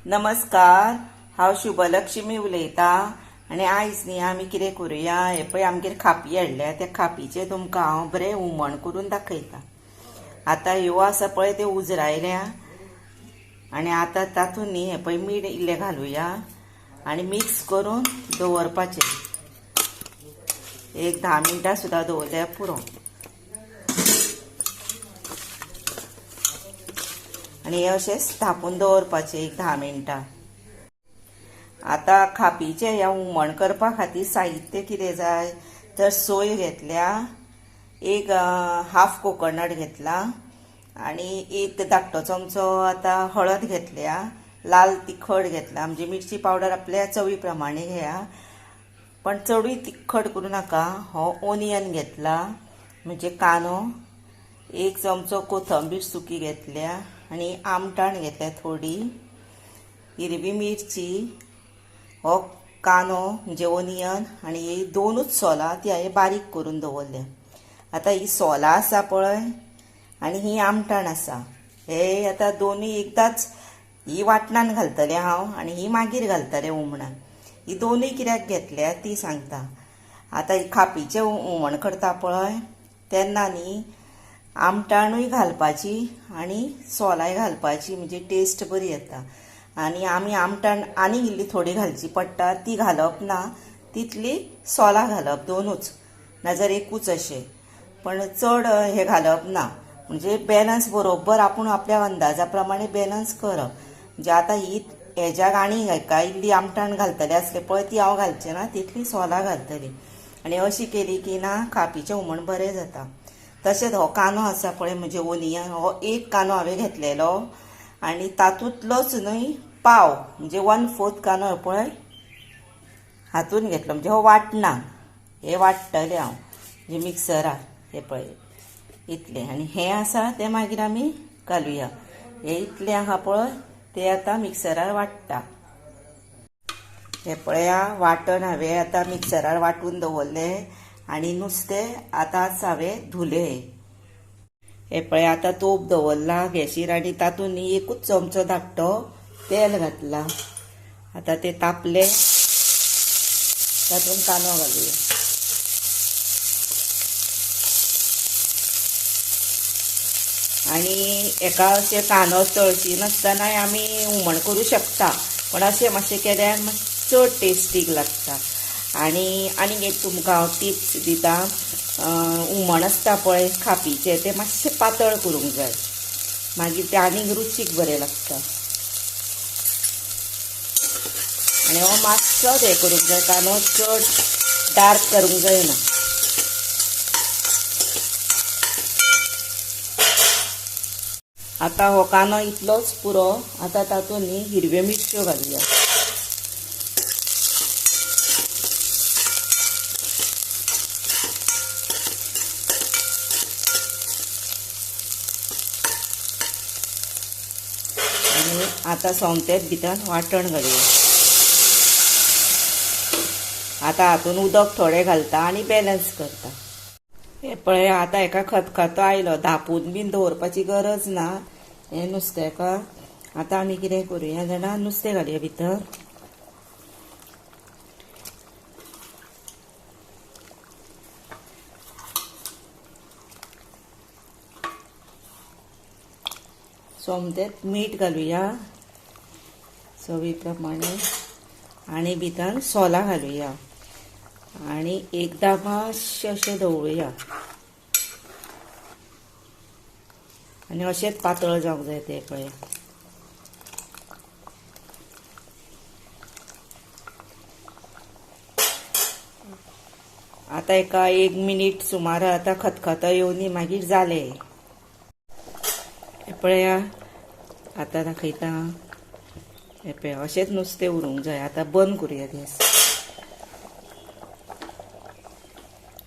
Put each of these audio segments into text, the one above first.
नमस्कार, हांव शुभलक्ष्मी उलयतां आनी आयज न्ही आमी कितें करुया, हे पळय आमगेर खापी हाडल्या, त्या खापीचें तुमकां हांव बरें हुमण करून दाखयतां. आतां ह्यो आसा पळय त्यो उजरायल्या आनी आतां तातूंत न्ही हे पळय मीठ इल्लें घालुया आनी मिक्स करून दवरपाचें. एक 10 मिनटां सुद्दां दवरल्यार पुरो. आनी हें अशेंच धांपून दवरपाचें एक 10 मिनटां. आतां खापीचें हें हुमण करपा खातीर साहित्य कितें जाय तर सोय घेतल्या, एक हाफ कोकोनट घेतला आनी एक धाकटो चमचो आतां हळद घेतल्या, लाल तिखट घेतला, म्हणजे मिरची पावडर आपल्या चवी प्रमाणे घेया, पण चडूय तिखट करूं नाका. हो ओनियन घेतला म्हणजे कांदो, एक चमचो कोथंबीर सुकी घेतल्या आनी आमटाण घेतल्या थोडी, हिरवी मिरची, हो कांदो म्हणजे ओनियन आनी ही दोनूच सोलां ती हांवें बारीक करून दवरल्या. आतां ही सोलां आसा पळय आनी ही आमटाण आसा, हे आतां दोनूय एकदांच ही वाटणान घालतलें हांव आनी ही मागीर घालतलें हुमणान. ही दोनूय कित्याक घेतल्या ती सांगता. आतां ही खापीचें हुमण करता पळय तेन्ना न्ही आमटाणूय घालपाची आनी सोलांय घालपाची, म्हणजे टेस्ट बरी येता. आनी आमी आमटाण आनी इल्ली थोडी घालची पडटा, ती घालप ना, तितली सोलां घालप दोनूच, नाजाल्यार एकूच अशें, पण चड हें घालप ना. म्हणजे बॅलन्स बरोबर आपूण आपल्या अंदाजा प्रमाणे बॅलन्स करप. म्हणजे आतां ही हेज्याक आनी हेका इल्ली आमटाण घालतले आसले पळय ती हांव घालचें ना, तितली सोलां घालतली. आनी अशी केली की ना खापीचें हुमण बरें जाता. तशेंच हो कांदो आसा पळय म्हणजे ओनियन, हो एक कांदो हांवें घेतलेलो आनी तातूंतलोच न्हय पाव म्हणजे 1/4 कांदो पळय हातून घेतलो, म्हणजे हो वाटना, हे वाट्टलें हांव म्हणजे मिक्सरार, हे पळय इतलें. आनी हें आसा तें मागीर आमी घालुया. हे इतलें आहा पळय तें आतां मिक्सरार वाट्टा. हे पळया वाटण हांवें आतां मिक्सरार वांटून दवरलें आनी नुस्तें आतांच हांवें धुलें. हे पळय आतां तोप दवरला गॅशीर आनी तातूंत न्ही एकूच चमचो धाकटो तेल घातला. आतां तें तापलें, तातूंत कांदो घालुया. आनी एका अशें कांदो तळशी नासतनाय आमी हुमण करूं शकता, पण अशें मातशें केल्यार मातशें चड टेस्टीक लागता. आनी आनीक एक तुमकां हांव टिप्स दिता, हुमण आसता पळय खापीचें तें मातशें पातळ करूंक जाय, मागीर तें आनीक रुचीक बरें लागता. आनी हो मातसो हें करूंक जाय, कांदो चड डार्क करूंक जायना. आतां हो कांदो इतलोच पुरो. आतां तातूंत न्ही हिरव्यो मिरच्यो घालुया. आनी आतां सोमतेंच भितर वांटण घालुया. आतां हातूंत उदक थोडें घालता आनी बॅलन्स करता. हे पळय आतां हेका खतखतो आयलो, धांपून बीन दवरपाची गरज ना हें नुस्त्याका. आतां आमी कितें करुया जाणा, नुस्तें घालया भितर. सोमतेंच मीठ घालुया चवी प्रमाणे आनी भितर सोलां घालुया आनी एकदां मातशें अशें दवरुया आनी अशेंच पातळ जावंक जाय तें पळय. आतां एका 1 मिनीट सुमार आतां खतखतो येवनी मागीर जालें. हे पळया आतां दाखयता, हे पळय अशेंच नुस्तें उरूंक जाय. आतां बंद करुया गॅस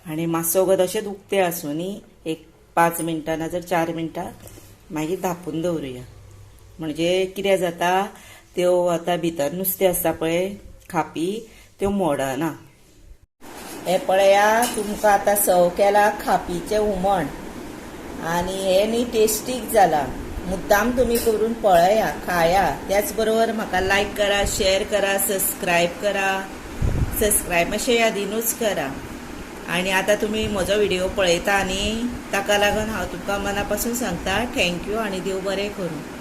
आनी मातसो वगत अशेंच उकतें आसूं न्ही, एक 5 मिनटां नाजाल्यार 4 मिनटां मागीर धांपून दवरुया. म्हणजे कितें जाता, त्यो आतां भितर नुस्तें आसता पळय खापी, त्यो मोडना. हे पळया तुमकां आतां सर्व केला खापीचें हुमण आनी हें न्ही टेस्टीक जाला. मुद्दाम तुमी करून पळया, खाया. त्याच बरोबर म्हाका लायक करा, शेअर करा, सबस्क्रायब करा. सबस्क्रायब मातशें यादीनूच करा. आनी आतां तुमी म्हजो व्हिडिओ पळयता न्ही, ताका लागून हांव तुमकां मना पासून सांगता, thank you आनी देव बरें करूं.